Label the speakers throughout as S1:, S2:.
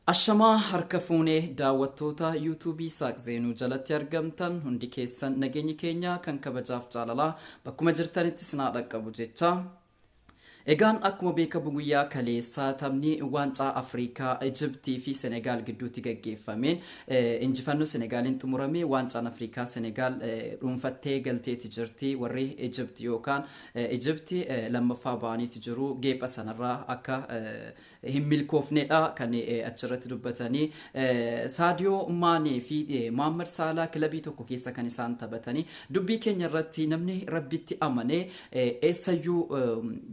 S1: Ashamaa harka fuunee daawwattoota yuutuubii Saaq Zeenuu jalatti argamtan hundi keessan, nageenyi keenya kan kabajaaf jaalalaa bakkuma jirtanitti sinaa dhaqqabu jecha. Egaan akkuma beekamu guyyaa kaleessaa taphni waancaa Afrikaa Ijiptii fi Senegaal gidduutti gaggeeffameen injifannoo Senegaaliin xumurame. Waancaan Afrikaa Senegaal dhuunfattee galteeti jirti. Warri Ijipti yookaan Ijipti lammaffaa ba'aniiti jiru. Geepha sanarraa akka hin milkoofnedha kan achirratti dubbatanii. Saadiyoo Maanee fi Mohammad Saalaa kilabii tokko keessa kan isaan taphatanii. Dubbii keenya irratti namni Rabbitti amane eessayyuu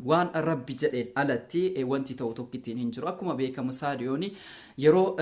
S1: waan Rabbi jedheen alatti wanti ta'u tokkittiin hin jiru. Akkuma beekamu Saadiyoon yeroo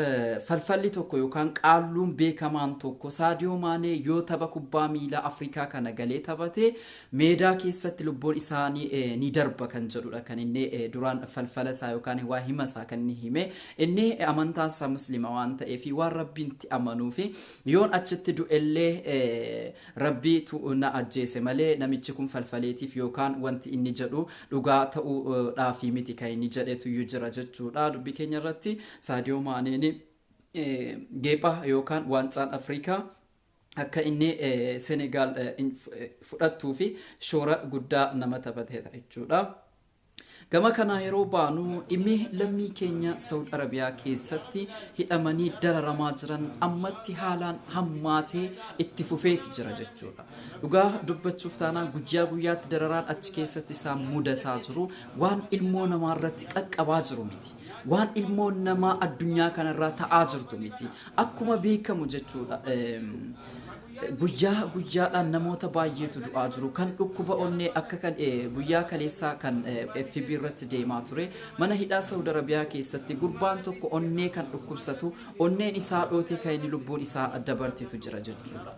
S1: falfalli tokko yookaan qaalluun beekamaan tokko Saadiyoo Maanee yoo tapha kubbaa miilaa Afrikaa kana galee taphate meedaa keessatti lubbuun isaanii ni darba kan jedhudha kan inni duraan falfala isaa yookaan waa hima isaa kan inni hime. Inni amantaan isaa Muslima waan ta'eef, waan Rabbiitti amanuu fi yoon achitti du'ellee Rabbiitu na ajjeese malee namichi kun falfaleetiif yookaan wanti inni jedhu dhugaa ta'uudhaafi miti kan inni jedhetu jira jechuudha. Dubbii keenya irratti Saadiyoo Maaneen geepha yookaan waancaan Afrikaa akka inni Senegaal fudhattuu fi shoora guddaa nama taphateedha jechuudha. Gama kanaa yeroo baanu, dhimmi lammii keenya Saudi Arabiyaa keessatti hidhamanii dararamaa jiran ammatti haalaan hammaatee itti fufeeti jira jechuudha. Dhugaa dubbachuuf taanaan guyyaa guyyaatti dararaan achi keessatti isaan mudataa jiru waan ilmoo namaa irratti qaqqabaa jiru miti. Waan ilmoon namaa addunyaa kanarraa ta'aa jirtu miti. Akkuma beekamu jechuudha. Guyyaa guyyaadhaan namoota baay'eetu du'aa jiru. Kan dhukkuba onnee akka kan guyyaa kaleessaa kan FB irratti deemaa ture. Mana hidhaa Saudi Arabiyaa keessatti gurbaan tokko onnee kan dhukkubsatu, onneen isaa dhoote, kan inni lubbuun isaa dabartetu jira jechuudha.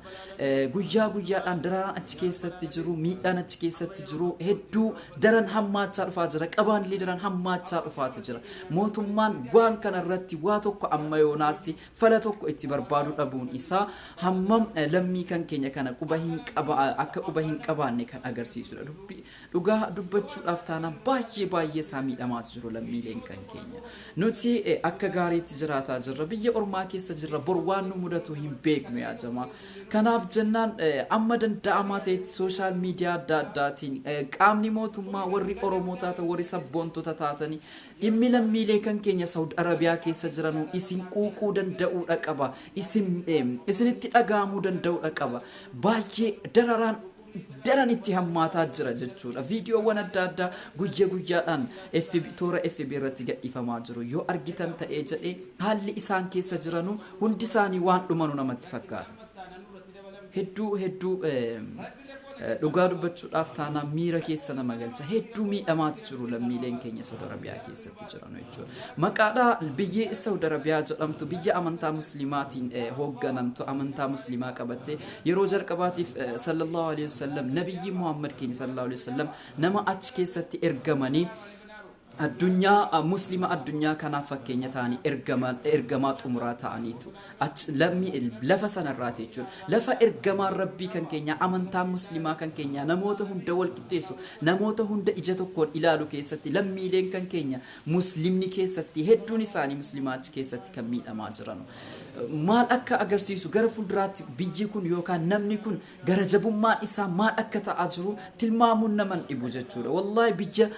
S1: Guyyaa guyyaadhaan dararaan achi keessatti jiru, miidhaan achi keessatti jiru hedduu daran hammaachaa dhufaa jira. Qabaan illee daran hammaachaa dhufaati jira. Mootummaan waan kana irratti waa tokko amma yoonaatti fala tokko itti barbaaduu dhabuun isaa hammam lammii kan keenya kana quba hin qaba akka quba hin qabaanne kan agarsiisudha. Dubbii dhugaa dubbachuudhaaf taanaan baay'ee baay'ee isaa miidhamaatu jiru lammiileen kan keenya. Nuti akka gaariitti jiraataa jirra. Biyya ormaa keessa jirra. Bor waan nu mudatu hin beeknu, yaa jamaa. Kanaaf jennaan amma danda'amaa ta'etti social media adda addaatiin qaamni mootummaa, warri Oromoo taatan, warri sabboontota taatanii, dhimmi lammiilee kan keenya Saudi Arabiyaa keessa jiranuu isin quuquu danda'uudha qaba. Isinitti dhaga'amuu danda'uudha qaba. Baay'ee dararaan daran itti hammaataa jira jechuudha. Viidiyoowwan adda addaa guyya guyyaadhaan FB, toora FB irratti gadhiifamaa jiru. Yoo argitan ta'ee jedhee, haalli isaan keessa jiranuu hundi isaanii waan dhumanu namatti fakkaata. Hedduu hedduu dhugaa dubbachuudhaaf taanaan miira keessa nama galcha. Hedduu miidhamaati jiru lammiileen keenya Saudi Arabiyaa keessatti jiran jechuudha. Maqaadhaa biyyi Saudi Arabiyaa jedhamtu biyya amantaa Muslimaatiin hoogganamtu, amantaa Muslimaa qabatte, yeroo jalqabaatiif sallallahu alaihi wasallam, nabiyyi Muhammad keenya sallallahu alaihi wasallam nama achi keessatti ergamanii, addunyaa Muslima addunyaa kanaaf fakkeenya ta'anii, ergamaa xumuraa ta'aniitu achi lammii lafa sanarraati jechuudha. Lafa ergamaan Rabbii kan keenya, amantaan Muslimaa kan keenya namoota hunda wal qixxeessu, namoota hunda ija tokkoon ilaalu keessatti lammiileen kan keenya Muslimni keessatti hedduun isaanii Muslimaa achi keessatti kan miidhamaa jiran. Maal akka agarsiisu, gara fuulduraatti biyyi kun yookaan namni kun gara jabummaan isaa maal akka ta'aa jiru tilmaamuun naman dhibu jechuudha. Wallaahi biyya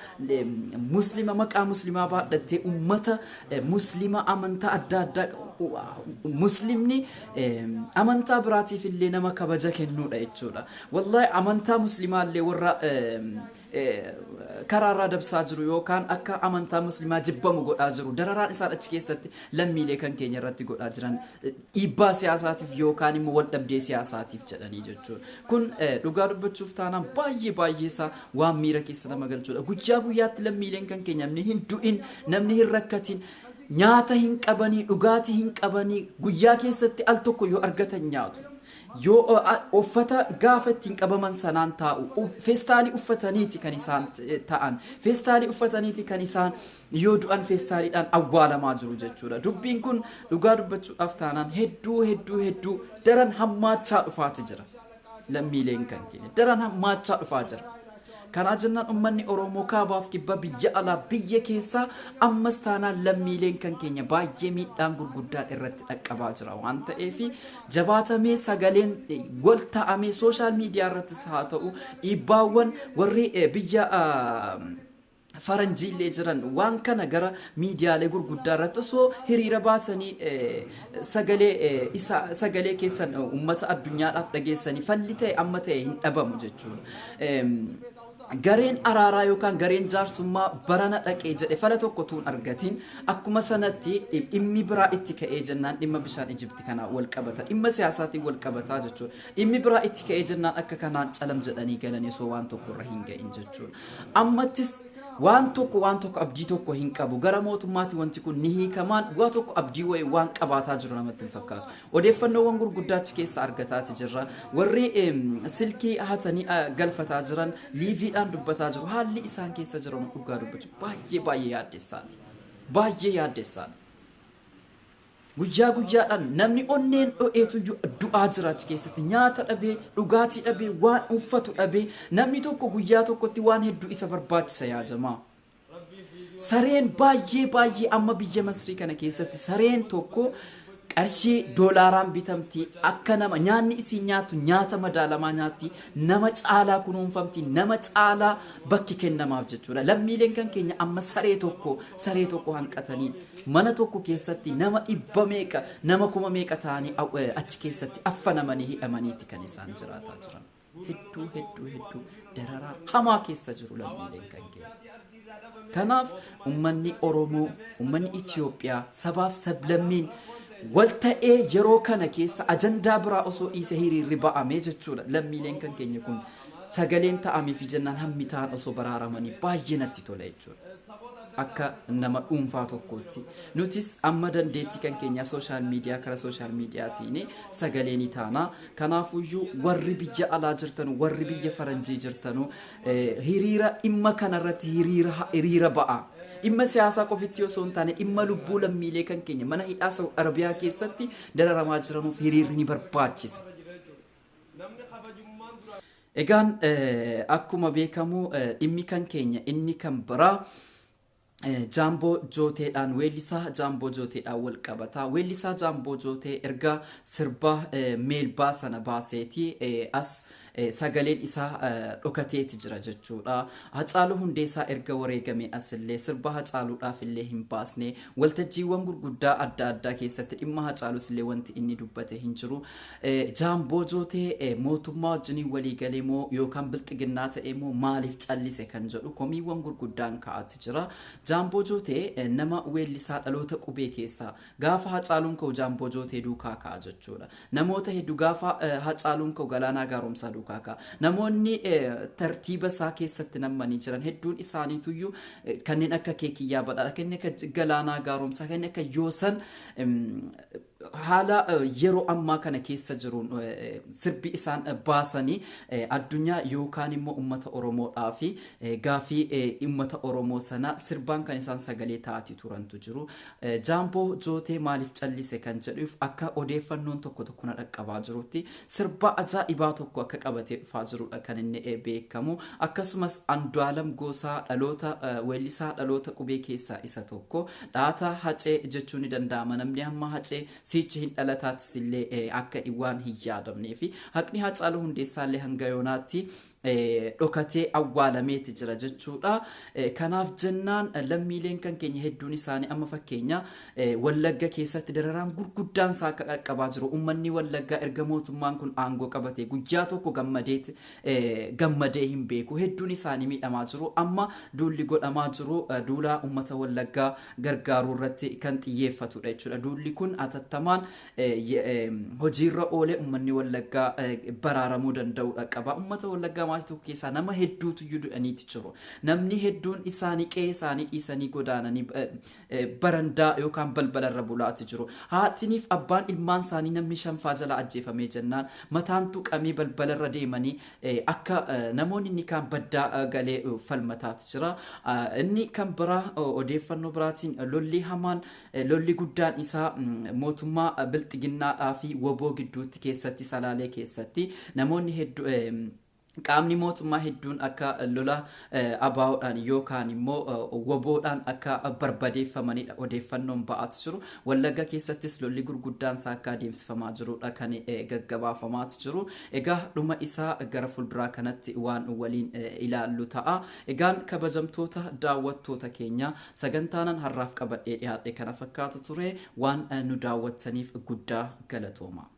S1: Muslima maqaa Muslimaa baadhattee, ummata Muslima amantaa adda addaa, Muslimni amantaa biraatiif illee nama kabaja kennuudha jechuudha. Wallaahi amantaa Muslimaa illee warra karaarraa dabsaa jiru yookaan akka amantaa Muslimaa jibbamu godhaa jiru, dararaan isaan achi keessatti lammiilee kan keenya irratti godhaa jiran dhiibbaa siyaasaatiif yookaan immoo wal dhabdee siyaasaatiif jedhanii jechuudha. Kun dhugaa dubbachuuf taanaan baay'ee baay'ee isaa waan miira keessa nama galchuudha. Guyyaa guyyaatti lammiileen kan keenya namni hin du'in, namni hin rakkatin, nyaata hin qabanii, dhugaatii hin qabanii, guyyaa keessatti al tokko yoo argatan nyaatu. Yoo uffata gaafa ittiin qabaman sanaan taa'u, feestaalii uffataniiti kan isaan ta'an, feestaalii uffataniiti kan isaan yoo du'an feestaaliidhaan awwaalamaa jiru jechuudha. Dubbiin kun dhugaa dubbachuudhaaf taanaan hedduu hedduu hedduu daran hammaachaa dhufaati jira. Lammiileen kan keenya daran hammaachaa dhufaa jira. Kanaa jennaan ummanni Oromoo kaabaaf kibba, biyya alaaf biyya keessaa, ammas taanaan lammiileen kan keenya baay'ee miidhaan gurguddaan irratti dhaqqabaa jira waan ta'eef, jabaatamee sagaleen wal ta'amee social media irrattis haa ta'u, dhiibbaawwan warri biyya faranjiillee jiran waan kana gara miidiyaalee gurguddaa irratti osoo hiriira baasanii sagalee isa sagalee keessan uummata addunyaadhaaf dhageessanii falli ta'e amma ta'e hin dhabamu jechuudha. Gareen araaraa yookaan gareen jaarsummaa barana dhaqee jedhe fala tokko tuun argatiin akkuma sanatti dhimmi biraa itti ka'ee jennaan, dhimma bishaan Ijipti kanaa wal qabata, dhimma siyaasaatiin wal qabataa jechuudha. Dhimmi biraa itti ka'ee jennaan akka kanaan calam jedhanii galanii osoo waan tokko irra hin ga'in jechuudha. Ammattis waan tokko abdii tokko hin qabu. Gara mootummaatti wanti kun ni hiikamaan bu'aa tokko abdii wayii waan qabaataa jiru namatti hin fakkaatu. Odeeffannoowwan gurguddaa achi keessa argataati jirra. Warri silkii hatanii galfataa jiran liveiidhaan dubbataa jiru. Haalli isaan keessa jiran dhugaa dubbachuu baay'ee baay'ee yaaddessaadha. Baay'ee yaaddessaadha. Guyyaa guyyaadhaan namni onneen dho'eetu du'aa jira achi keessatti. Nyaata dhabee, dhugaatii dhabee, waan uffatu dhabee, namni tokko guyyaa tokkotti waan hedduu isa barbaachisa yaajamaa. Sareen baay'ee baay'ee amma biyya Masrii kana keessatti sareen tokko qarshii doolaaraan bitamti. Akka nama nyaanni isii nyaattu nyaata madaalamaa nyaatti, nama caalaa kunuunfamti, nama caalaa bakki kennamaaf jechuudha. Lammiileen kan keenya amma saree tokko hanqatanii mana tokko keessatti nama dhibba meeqa, nama kuma meeqa ta'anii achi keessatti affanamanii hidhamaniiti kan isaan jiraataa jiran. Hedduu hedduu hedduu dararaa hamaa keessa jiru lammiileen kan keenya. Kanaaf ummanni Oromoo, ummanni Itoophiyaa, sabaaf sablammiin wal ta'ee yeroo kana keessa ajandaa biraa osoo dhiise hiriirri ba'amee jechuudha. Lammiileen kan keenya kun sagaleen ta'amee fi jennaan hammi ta'an osoo baraaramanii baay'ee natti tola jechuudha. Akka nama dhuunfaa tokkootti. Nutis amma dandeettii kan keenya social media, karaa social mediatiin sagalee ni taana. Kanaafuyyuu warri biyya alaa jirtanu, warri biyya faranjii jirtanu, hiriira dhimma kanarratti hiriira ba'a. Dhimma siyaasaa qofitti osoo hin taane dhimma lubbuu lammiilee kan keenya mana hidhaa Saudi Arabiyaa keessatti dararamaa jiranuuf hiriirri ni barbaachisa. Egaan akkuma beekamu dhimmi kan keenya inni kan biraa Jaamboo Jooteedhaan, weellisaa Jaamboo Jooteedhaan wal qabata. Weellisaa Jaamboo Jootee erga sirba meelbaa sana baaseeti as sagaleen isaa dhokateeti jira jechuudha. Hacaaluu Hundeessaa erga wareegame asillee sirba Hacaaluudhaaf illee hin baasne. Waltajjiiwwan gurguddaa adda addaa keessatti dhimma Hacaaluus illee wanti inni dubbate hin jiru. Jaamboo Jootee mootummaa wajjiniin walii galee moo yookaan bilxiginnaa ta'ee moo maaliif callise kan jedhu komiiwwan gurguddaan ka'aati jira. Jaamboo Jootee nama weellisaa dhaloota qubee keessaa gaafa Hacaaluun ka'u Jaamboo Jootee duukaa ka'a jechuudha. Namoota hedduu gaafa Hacaaluun ka'u Galaanaa Gaaromsaa duukaa ka'a. Namoonni tartiiba isaa keessatti nammanii jiran hedduun isaaniituyyuu kanneen akka Keekiyyaa Badhaadha, kanneen akka Galaanaa Gaaromsaa, kanneen akka Yoosan haala yeroo ammaa kana keessa jiruun sirbi isaan baasanii addunyaa yookaan immoo uummata Oromoodhaa fi gaafii uummata Oromoo sana sirbaan kan isaan sagalee ta'atii turantu jiru. Jaamboo Jootee maaliif callise kan jedhuuf, akka odeeffannoon tokko tokko na dhaqqabaa jirutti sirba ajaa'ibaa tokko akka qabatee dhufaa jirudha kan inni beekamu. Akkasumas Andu'aalam Goosaa dhaloota weellisaa dhaloota qubee keessaa isa tokko. Dhaata Hacee jechuun ni danda'ama. Namni hamma Hacee siichi hin dhalataatis illee akka waan hin yaadamnee fi haqni Hacaaluu Hundeessaa illee hanga yoonaatti dhokatee awwaalameeti jira jechuudha. Kanaaf jennaan lammiileen kan keenya hedduun isaanii amma fakkeenya Wallagga keessatti dararaan gurguddaan isaa akka qaqqabaa jiru. Uummanni Wallaggaa erga mootummaan kun aangoo qabate guyyaa tokko gammadeet gammadee hin beeku. Hedduun isaanii miidhamaa jiru. Amma duulli godhamaa jiru duula uummata Wallaggaa gargaaruu irratti kan xiyyeeffatudha jechuudha. Duulli kun atattamaan hojiirra oolee uummanni Wallaggaa baraaramuu danda'udha qaba. Uummata Wallaggaa maatii tokko keessaa nama hedduutu iyyuu du'aniiti jiru. Namni hedduun isaanii qe'ee isaanii dhiisanii godaananii barandaa yookaan balbalarra bulaati jiru. Haatiniif abbaan ilmaan isaanii namni shanfaa jala ajjeefamee jennaan mataan tuqamee balbalarra deemanii akka namoonni inni kaan baddaa galee falmataati jira. Inni kan biraa odeeffannoo biraatiin lolli hamaan, lolli guddaan isaa mootummaa bilxiginnaadhaa fi WBO gidduutti keessatti, Salaalee keessatti namoonni hedduu Qaamni mootummaa hedduun akka lola ABOdhaan yookaan immoo WBOdhaan akka barbadeeffamanidha odeeffannoon ba'aati jiru. Wallagga keessattis lolli gurguddaan isaa akka adeemsifamaa jirudha kan gaggabaafamaati jiru. Egaa dhuma isaa gara fuulduraa kanatti waan waliin ilaallu ta'a. Egaan kabajamtoota daawwattoota keenya, sagantaanan har'aaf qabadhee dhiyaadhe kana fakkaata ture. Waan nu daawwattaniif guddaa galatooma.